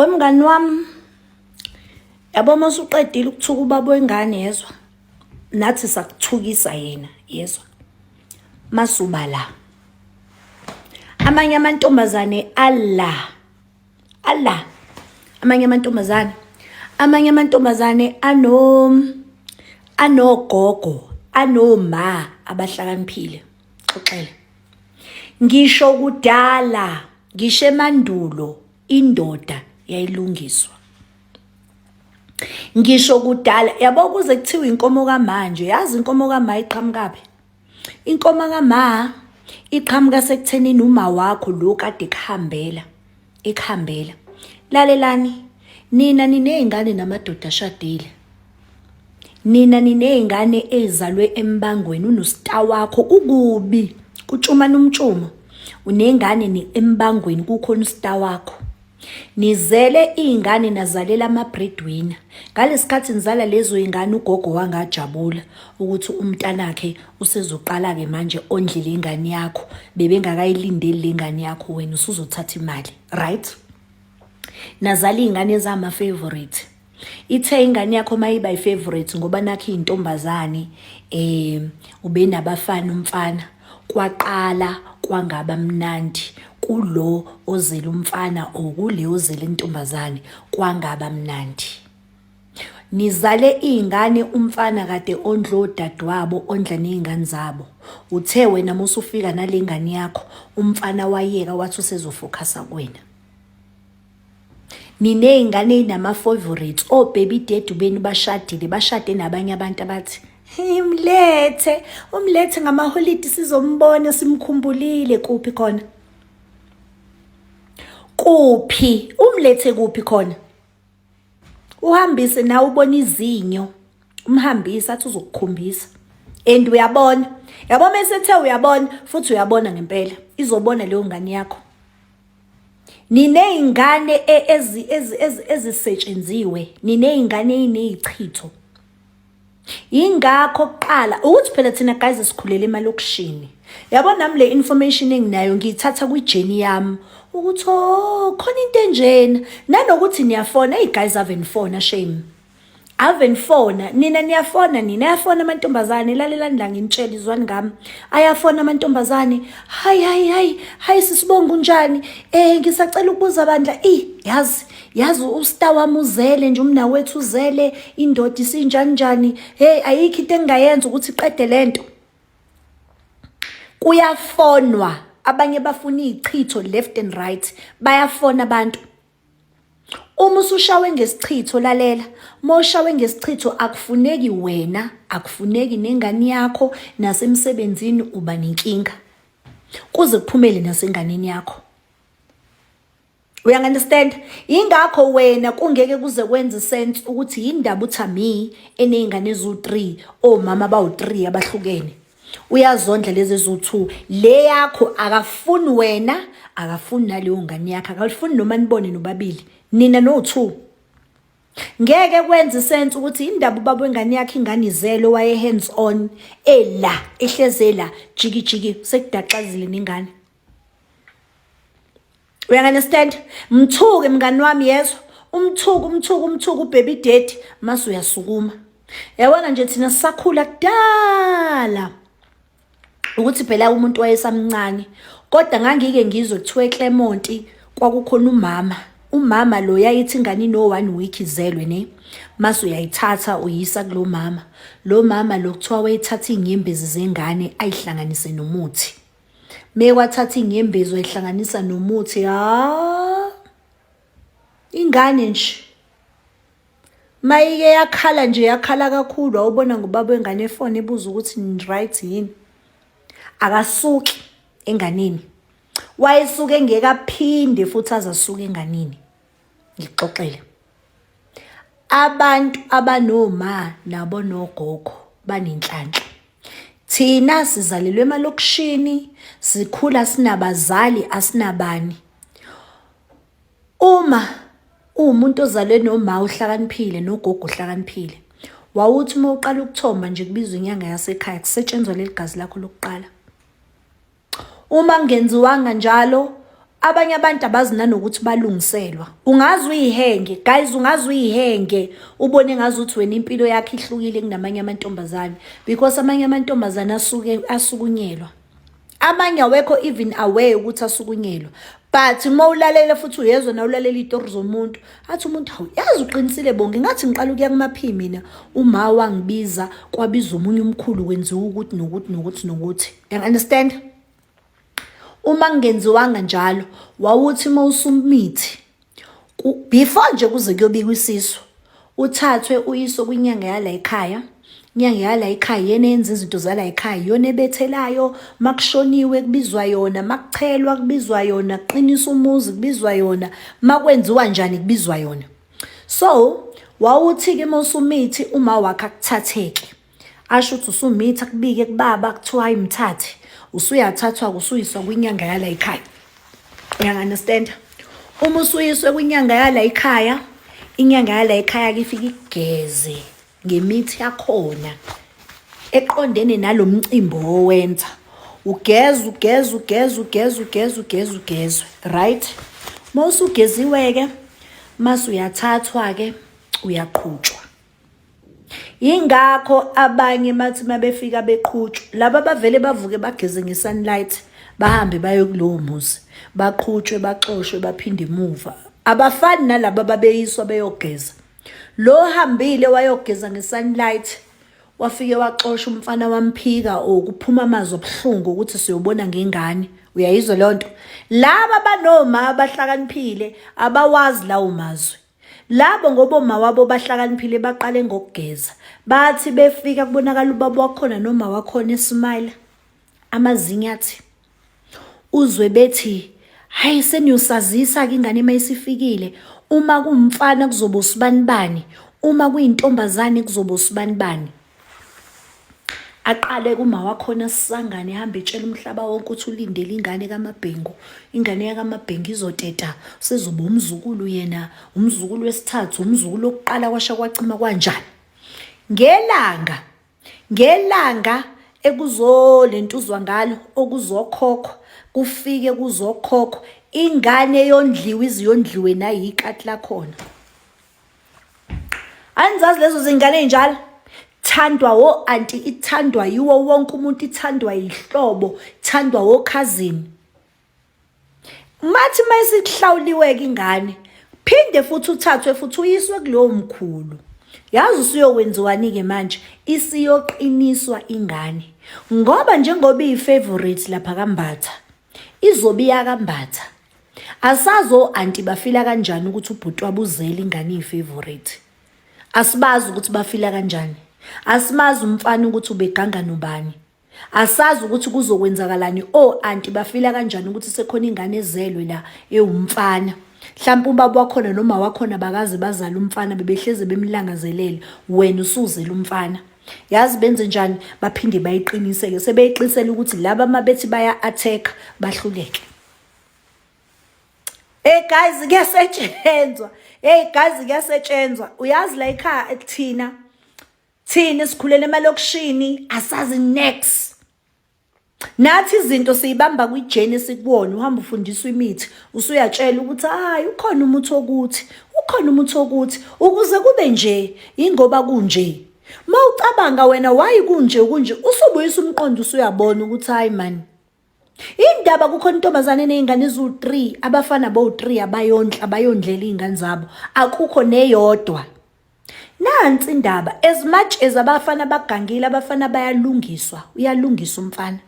Wemngani wami, yabo uma usuqedile ukuthuka ubaba wengane yezwa, nathi sakuthukisa yena yezwa. Masuba la. Amanye amantombazane ala. Ala. Amanye amantombazane. Amanye amantombazane ano anogogo, anoma abahlakaniphile. Xoxele. Ngisho kudala, ngisho emandulo indoda yayilungiswa. Ngisho kudala, yabo kuze kuthiwe inkomo kamanje, yazi inkomo kama iqhamukaphi? Inkomo kama iqhamuka sekuthenini uma wakho lo kade kuhambela, ekuhambela. Lalelani, nina niney'ngane namadoda ashadile. Nina niney'ngane ey'zalwe embangweni unostar wakho kukubi kutshumana umtshumo unengane ni embangweni kukhona ustar wakho nizele iy'ngane nazalela ama-breadwinner ngalesikhathi nizala lezo y'ngane ugogo wangajabula ukuthi umntanakhe usezoqala-ke manje ondlele ingane yakho bebengakayilindeli le ngane yakho wena usuzothatha imali right nazala iy'ngane ezama-favorite Ithe ingane yakho mayiba i-favorite ngoba nakho iyintombazane eh ubenabafana umfana kwaqala kwangaba mnandi kulo ozele umfana or kule ozele intombazane kwangaba mnandi. Nizale iy'ngane umfana kade ondla odadewabo ondla ney'ngane zabo. Uthe wena musufika nale ngane yakho umfana wayeka wathi usezofokhasa kuwena. Niney'ngane ey'nama-favourites, o-baby daddy benu bashadile, bashade nabanye abantu abathi mlethe, umlethe ngamaholidi sizombona simkhumbulile. Kuphi khona? Kuphi? Umlethe kuphi khona? Uhambise nawe ubona izinyo, umhambise athi uzokukhombisa. And uyabona, yabo mesethe uyabona futhi uyabona ngempela, izobona leyo ngane yakho. Niney'ngane ezisetshenziwe, niney'ngane ey'neyichitho. Yingakho kuqala ukuthi phela thina guys sikhulele emalokishini. Yabo nami le information enginayo ngiyithatha kwi-journey yami ukuthi oh khona into enjena nanokuthi niyafona hey guys ave nifona shame. Ave nifona nina niyafona nina ayafona amantombazane lalelani la nginitshela izwani ngami ayafona amantombazane hayi hayi hayi hayi sisibonga unjani eh ngisacela ukubuza bandla i yazi yazi ustar wami uzele nje umnawethu uzele indoda isinjani njani hey ayikho into engingayenza ukuthi iqede lento kuyafonwa abanye bafuna ichitho left and right bayafona abantu Uma usushawe ngesichitho lalela, uma ushawe ngesichitho akufuneki wena, akufuneki nengane yakho nasemsebenzini uba nenkinga. Kuze kuphumele nasenganeni yakho. Uyangi-understand? Yingakho wena kungeke kuze kwenze sense ukuthi yindaba uThami eney'ngane eziwu-3, omama abawu-3 abahlukene. Uyazondla lezi eziwu-2. Le yakho akafuni wena, akafuni naleyo ngane yakhe, akafuni noma nibone nobabili. Nina no-2. Ngeke kwenze sense ukuthi indaba ubaba wengane yakhe ingane izelwe waye hands on ela ehleze la jiki jiki sekudaxazile nengane. Uyangi-understand? Mthuke mngani wami yezwa. Umthuke umthuke umthuke ubaby daddy mase uyasukuma. Yabona nje thina sisakhula kudala ukuthi phela umuntu wayesamncane kodwa ngangike ngizwe kuthiwa eClermont kwakukhona umama umama lo yayithi ingane ino one week izelwe ne mase uyayithatha uyisa kulo mama lo mama lo kuthiwa wayethatha iy'nyembezi zengane ayihlanganise nomuthi Mekwathatha inyembezi wayihlanganisa nomuthi ha ingane nje mayike yakhala nje yakhala kakhulu awubona ngobaba wengane efone ebuza ukuthi right yini akasuki enganeni wayesuke engeke aphinde futhi azasuke enganeni ngikuxoxele Abantu abanoma nabonogogo banenhlanhla. Thina sizalelwe emalokishini, sikhula sinabazali asinabani. Uma uwumuntu ozalwe noma ohlakaniphile nogogo ohlakaniphile, wawuthi uma uqala ukuthomba nje kubizwa inyanga yasekhaya kusetshenzwa leli gazi lakho lokuqala. Uma kungenziwanga njalo Abanye abantu abazi nanokuthi balungiselwa. Ungaze uyihenge, guys, ungaze uyihenge ubone ngazuthi wena impilo yakho ihlukile kunamanye amantombazane because amanye amantombazane asuke asukunyelwa. Amanye awekho even aware ukuthi asukunyelwa. But uma ulalela futhi uyezwa na ulalela iy'tori zomuntu athi umuntu hawu yazi uqinisile Bongi ngathi ngiqala ukuya kuma-P mina uma wangibiza kwabiza omunye umkhulu kwenziwa ukuthi nokuthi nokuthi nokuthi. You understand? Uma kungenziwanga njalo wawuthi uma usumithi before nje kuze kuyobikwa isisu uthathwe uyiswe kwinyanga yala ekhaya inyanga yala ekhaya yena eyenza izinto zala ekhaya iyona ebethelayo makushoniwe kubizwa yona makuchelwa kubizwa yona kuqinisa umuzi kubizwa yona makwenziwa njani kubizwa yona so wawuthi-ke uma usumithi uma wakhe akuthatheke asho ukuthi usumitha kubike kubaba kuthiwa hayi mthathe usuyathathwa usuyiswa kwinyanga yala ekhaya uyangi-understand uma usuyiswe kwinyanga yala ekhaya inyanga yala ekhaya ke ifike igeze ngemithi yakhona eqondene nalo mcimbi owenza ugeza ugeza ugeza ugeza ugeza ugeza ugezwe right uma usugeziwe-ke mase uyathathwa-ke uyaqhutshwa Yingakho abanye bathi mabefika beqhutshwa laba bavele bavuke bageze nge-sunlight bahambe baye kulowo muzi baqhutshwe baxoshwe baphinde emuva. Abafani nalaba ababeyiswa beyogeza. Lo hambile wayogeza nge-sunlight wafike waxosha umfana wamphika or kuphuma amazwi abuhlungu ukuthi siyobona ngengane. Uyayizwa leyo nto? Laba banoma abahlakaniphile abawazi lawo mazwi. Labo ngoba omawabo bahlakaniphile baqale ngokugeza. Bathi befika kubonakala ubaba wakhona noma wakhona esmile. Amazinyo athi uzwe bethi hayi seniyosazisa ke ingane mayisifikile uma kuwumfana kuzoba usibanibani uma kuyintombazane kuzoba usibanibani. Aqale kuma wakhona sisangane ehambe etshela umhlaba wonke ukuthi ulindele ingane kaMabhengu ingane yakaMabhengu izoteta sezoba umzukulu yena umzukulu wesithathu umzukulu wokuqala kwasha kwacima kwanjani ngelanga ngelanga ekuzolentuzwa ngalo okuzokhokhwa kufike kuzokhokhwa ingane yondliwe iziyondliwe nayikati lakhona Anizazi lezo zingane ey'njalo thandwa wo-anti ithandwa yiwo wonke umuntu ithandwa yihlobo ithandwa wokhazini mathi uma isikuhlawuliwe-ke ingane phinde futhi uthathwe futhi uyiswe kulowo mkhulu yazi usuyokwenziwani-ke manje isiyoqiniswa ingane ngoba njengoba iyi-favorite lapha kambatha izobe iyakambatha Asazi o-anti bafila kanjani ukuthi ubhuti wabo uzele ingane iyi-favorite. Asibazi ukuthi bafila kanjani. Asimazi umfana ukuthi ubeganga nobani. Asazi ukuthi kuzokwenzakalani o-anti bafila kanjani ukuthi sekhona ingane ezelwe la ewumfana. Mhlawumpe ubaba wakhona noma wakhona bakaze bazale umfana bebehleze bemlangazelele wena usuzele umfana. Yazi benze njani baphinde bayiqiniseke sebeyiqinisela ukuthi laba mabethi baya-attack bahluleke. Hey guys kuyasetshenzwa. Hey guys kuyasetshenzwa. Uyazi la ekhaya thina thina sikhulele emalokishini asazi next. Nathi izinto siyibamba kwijeni esikuwona uhamba ufundiswa imithi usuyatshela ukuthi hayi ukhona umuthi okuthi ukhona umuthi okuthi ukuze kube nje ingoba kunje. Mawucabanga wena why kunje kunje usubuyisa umqondo usuyabona ukuthi hayi man Indaba kukhona intombazane eney'ngane eziwu-3 abafana bowu-3 abayondla abayondlela iy'ngane zabo akukho neyodwa. Nansi indaba as much as abafana bagangile abafana bayalungiswa uyalungiswa umfana.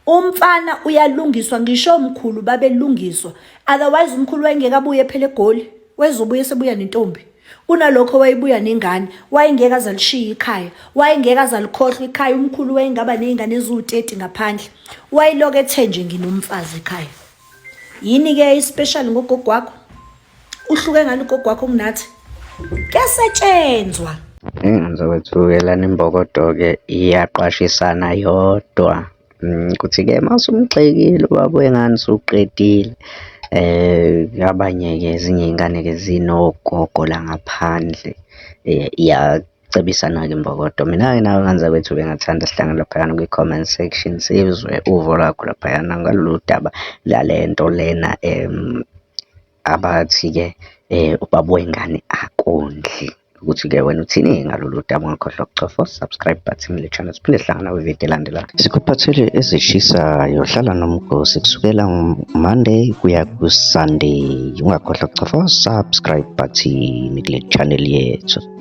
Umfana uyalungiswa ngisho omkhulu babelungiswa otherwise umkhulu wayengeke abuye phela eGoli wezobuye sebuya nentombi. Kunalokho wayebuya nengane, wayengeke aze alishiye ikhaya, wayengeke aze alikhohlwe ikhaya, umkhulu wayengaba ney'ngane eziwu-30 ngaphandle. Wayeloku ethe nje nginomfazi ekhaya. Yini-ke ispecial ngogogo wakho? Uhluke ngani ugogo wakho kunathi? Kuyasetshenzwa. Ngizokwethu-ke lana imbokodo-ke iyaqwashisana yodwa. Kuthi-ke uma usumgxekile ubaba wengane usuqedile, abanye-ke ezinye iy'ngane-ke zinogogo la ngaphandle . Cebisana-ke imbokodo. Mina-ke nawe ngane zakwethu bengingathanda sihlangane laphayana kwi-comment section, sizwe uvo lwakho laphayana ngalolu daba lale nto lena abathi-ke ubaba wey'ngane akondli. Ukuthi-ke wena uthini ngalolu daba? Ungakhohlwa ukucofa u-subscribe button kule channel, siphinde sihlangane kwividiyo elandelayo. Sikuphathele ezishisayo, hlala nomgosi kusukela Monday kuya ku-Sunday. Ungakhohlwa ukucofa u-subscribe button kule channel yethu.